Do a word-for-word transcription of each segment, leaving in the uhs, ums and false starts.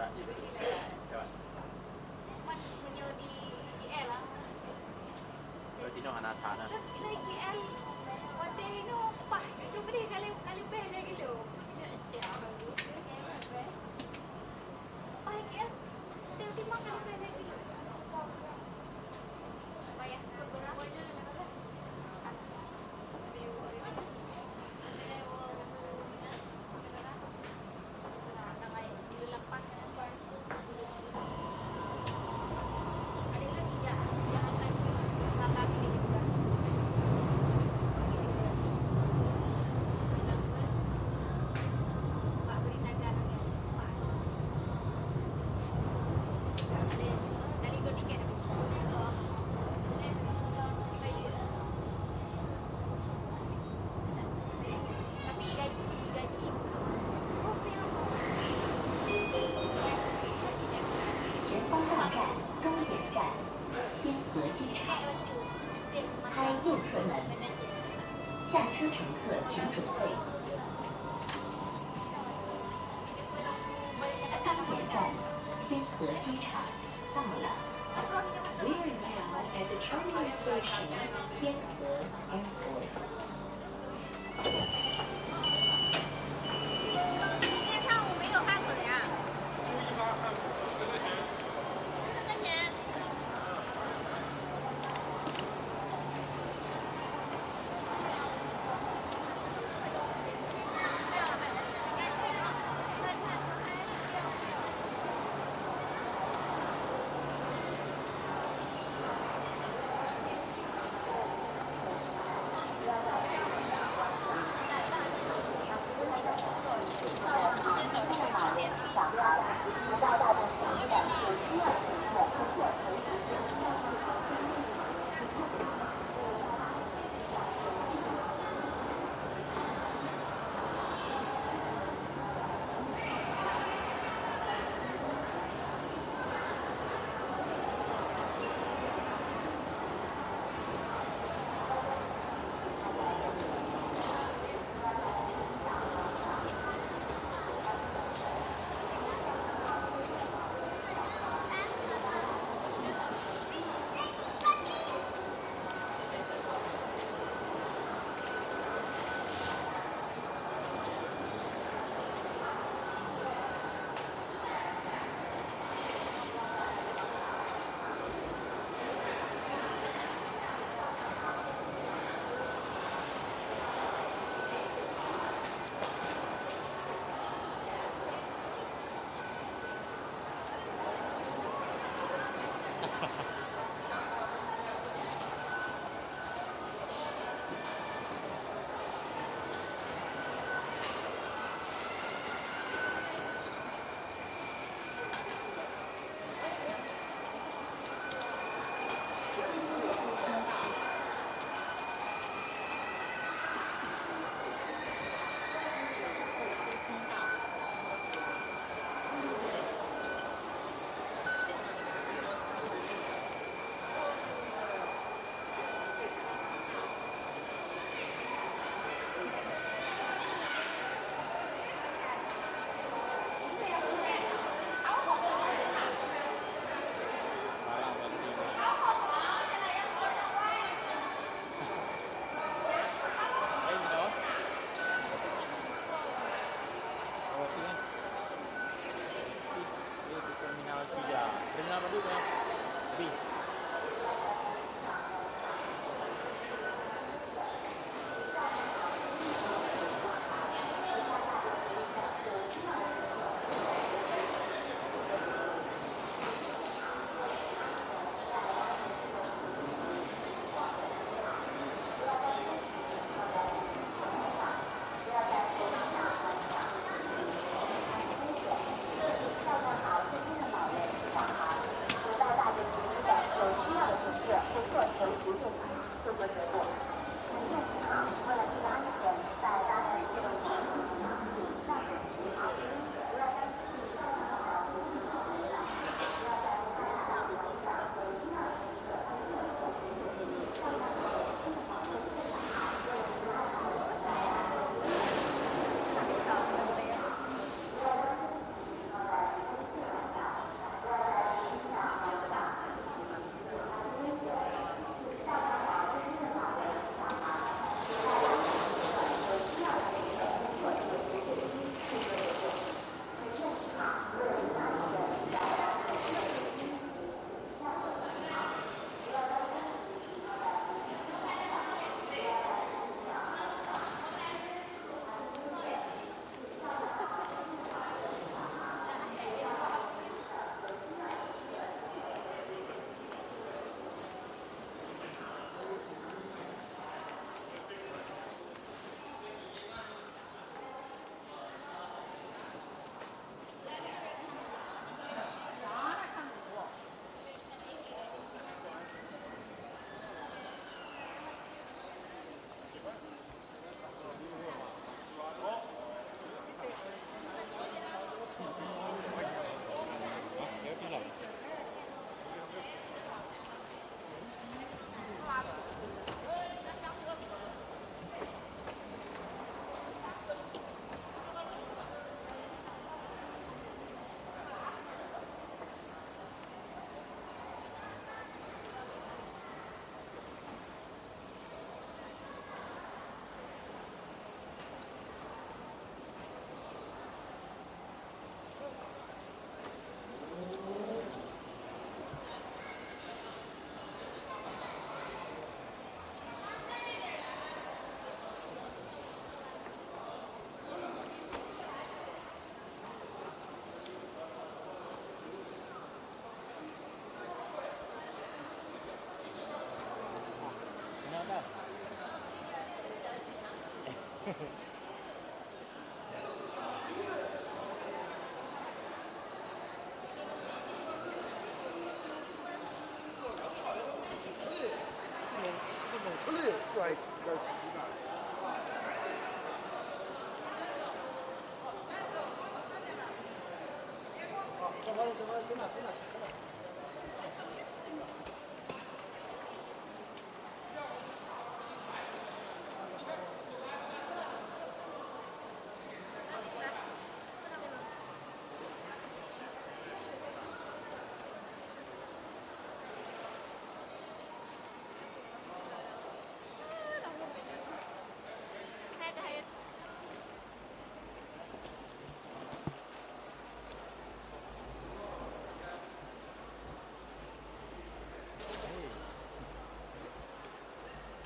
Man meunyoe di K L lah. Kalau sinoe hana that na. Ilai K L, watèe inoe pah, dua puluh kali, kali bèh lagi lom. Pah K L, dua puluh lima kali bèh lagi lom. Payah keberapa?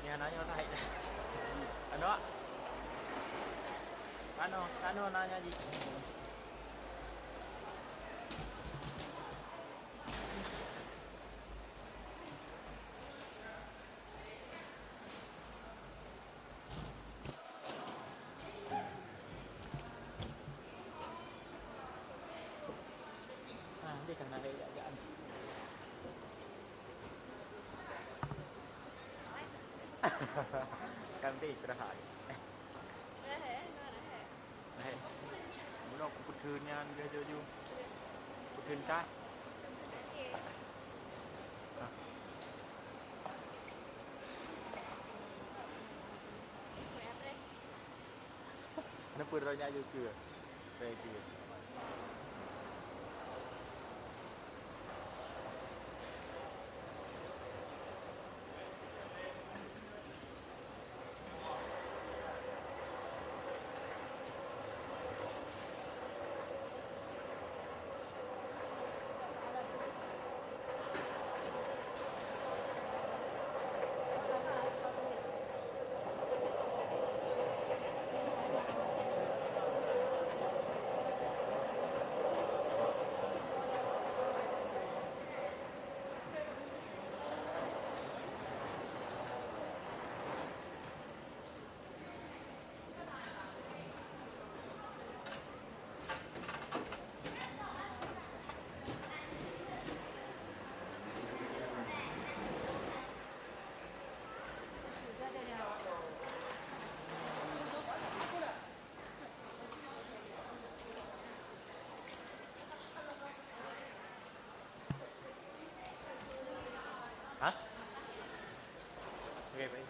Nyan na nyoe tahi. Aneuk. Aneuk, aneuk na nyan jih. Ah, dia kena naik jak-jak ni. Kan dia istirahat. Eh, mula aku peuteuh nyan dia jaju. Peuteuh entah. Ah. Kenapa roh nyak jeuet keue? Roh nyak jeuet keue. Hah? Oke, baik.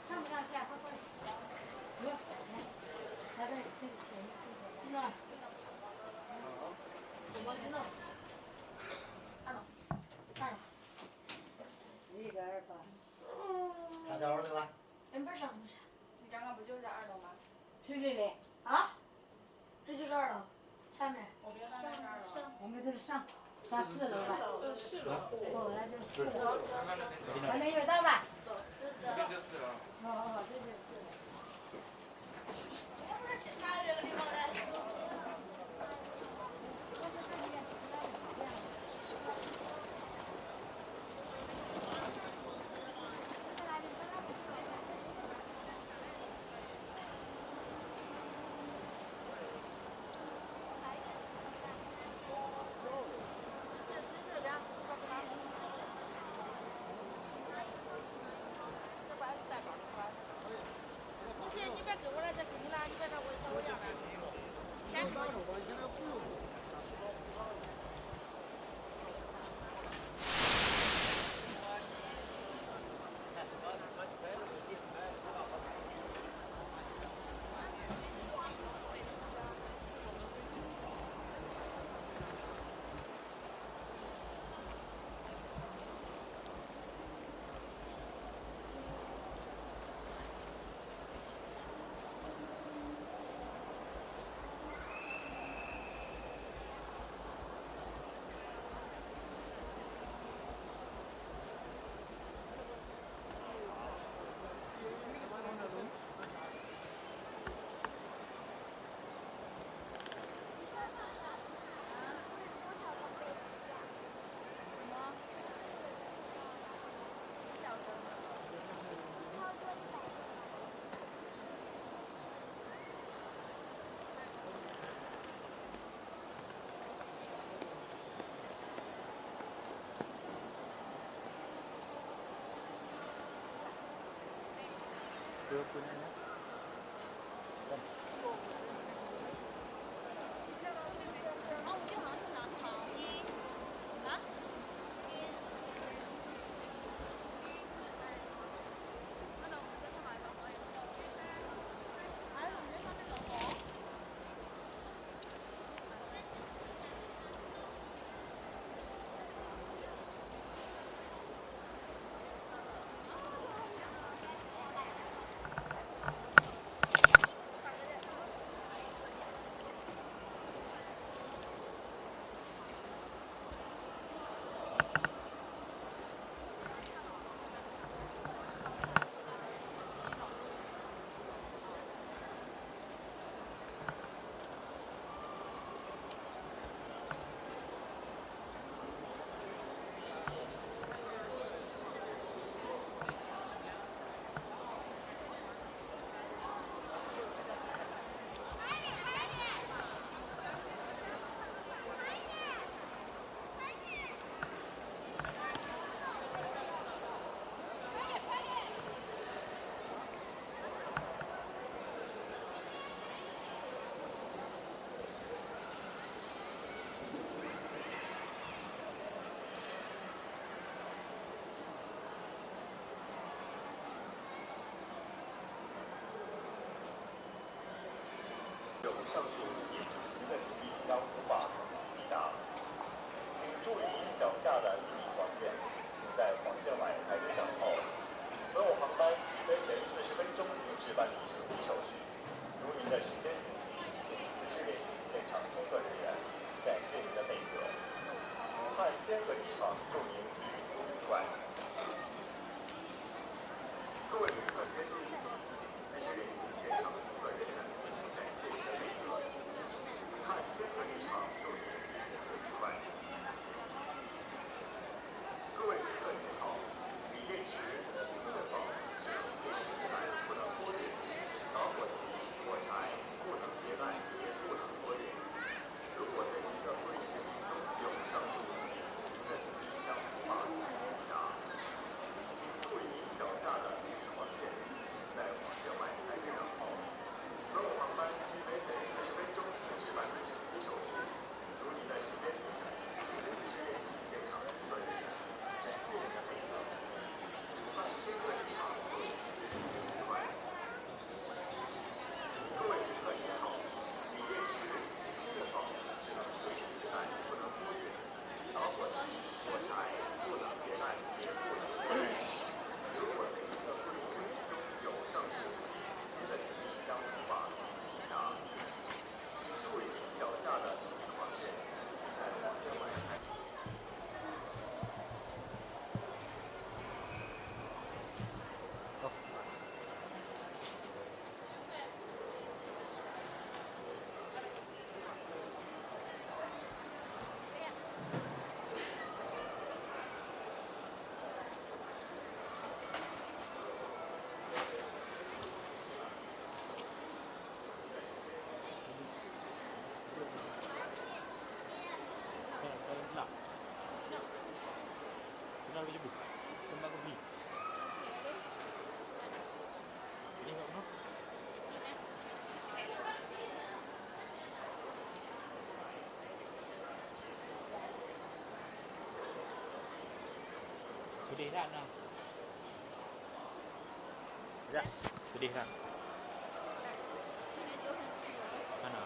上不上下？快快。有。来，来这里，这里，这里。进来。怎么进来？二楼。二楼。十一个二八。他在二楼吧？嗯，不是，不是。你刚刚不就是在二楼吗？是这里。啊？ 这就是二楼，下面。我们这是上，上四楼了。四楼。哦，那就是四楼。还没有到吧？走，这是四楼。哦，哦，这就是四楼。上述一幅的 C D 将无法同 C D 搭。请注意脚下的一米黄线，请在黄线外排队等候。所有航班起飞前四十分钟停止办理乘机手续。如您的时间紧急，请自行联系现场工作人员。感谢您的配合。武汉天河机场祝您旅途愉快。各位旅客，请自行联系现场工作人员。感谢您的配合。武汉天河机场祝您旅途愉快。 各位旅客您好，锂电池、充电宝只能随身携带，不能托运。打火机、火柴不能携带，也不能托运。如果在您的托运行李中有上述物品，您的行李将无法自行抵达。请注意您脚下的绿黄线，请在黄线外排队等候。Pedih that nah. Ya, pedih that. Mana?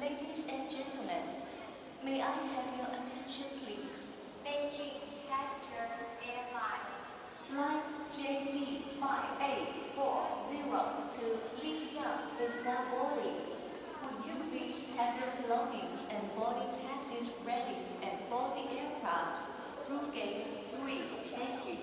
Ladies and gentlemen, may I have your attention, please? Beijing Capital Airlines. Flight J D five eight four zero to Lijiang is now boarding. Would you please have your belongings and boarding passes ready and board the aircraft through gate three? Thank you.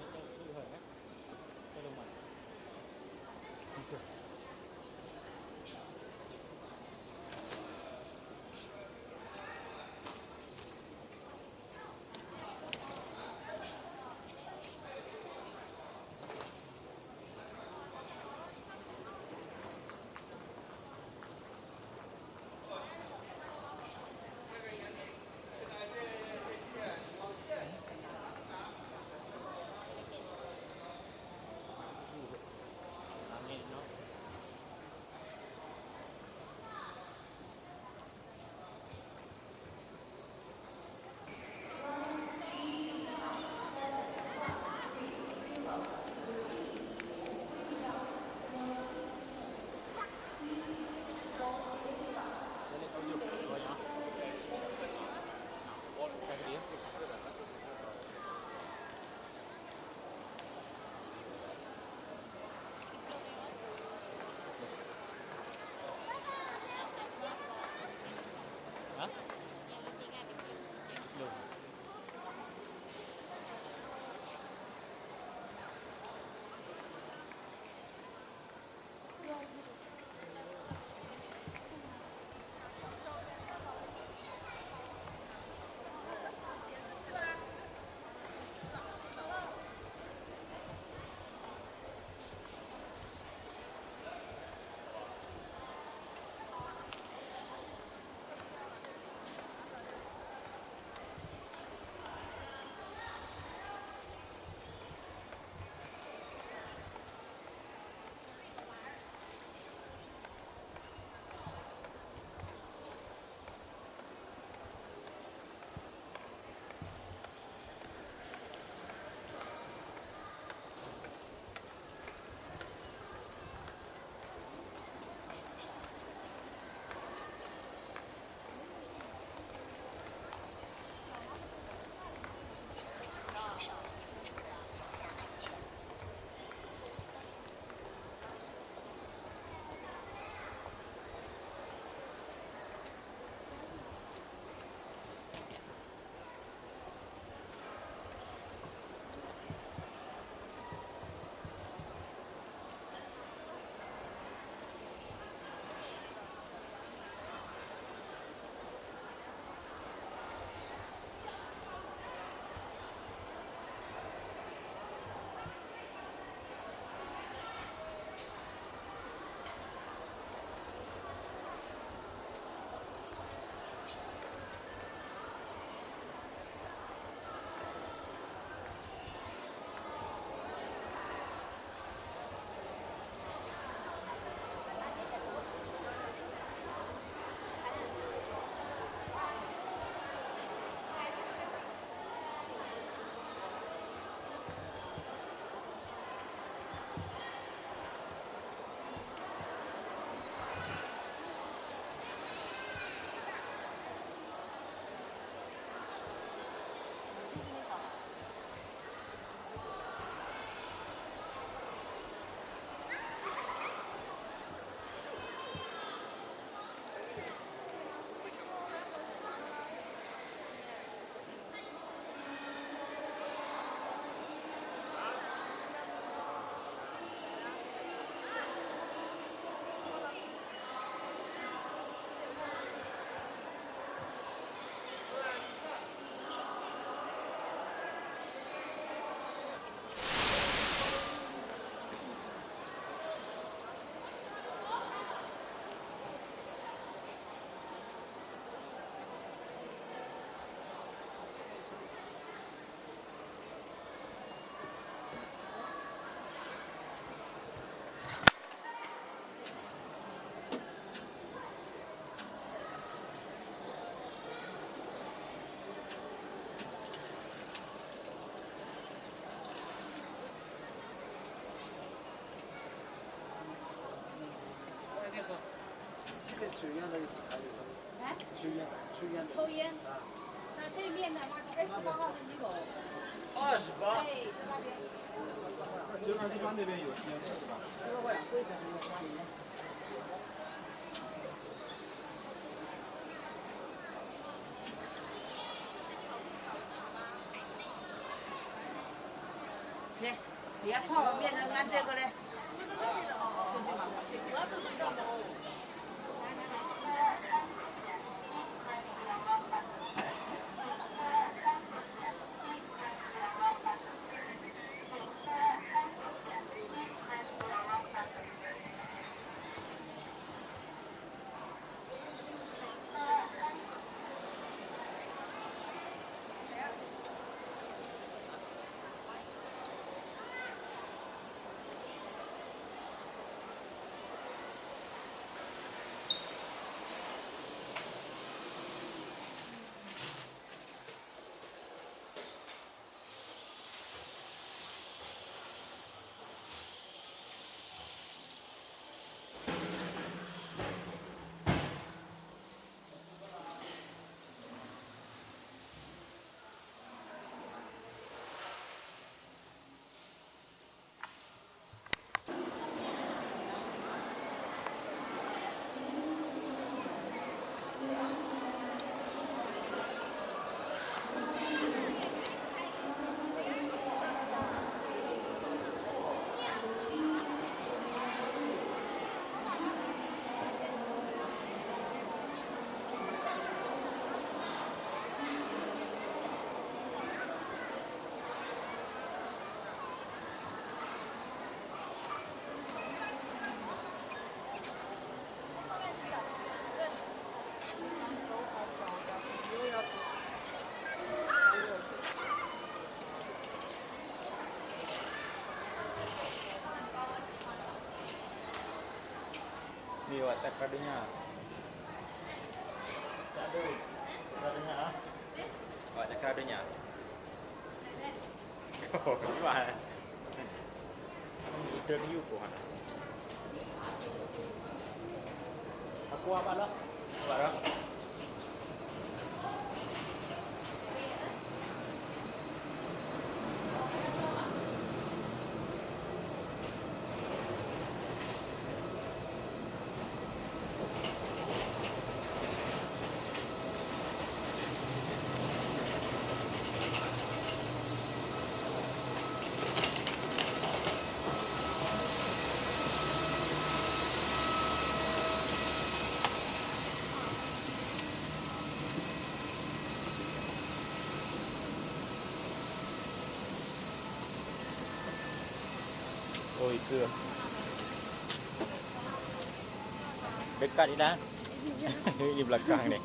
นี่ก็คือเหินนะ水烟的，还有抽烟，抽烟的。抽烟。啊。那对面的那个二十八号的一楼。二十八。对，在那边。就二十八那边有烟是吧？ Ni awak cakra donya. Cakra donya, ah. Awak cakra donya. Oh, gimana? Interview ko hana. Aku apa lah? Apa lah? Oh, itu. Dekat ni dah. Di belakang ni.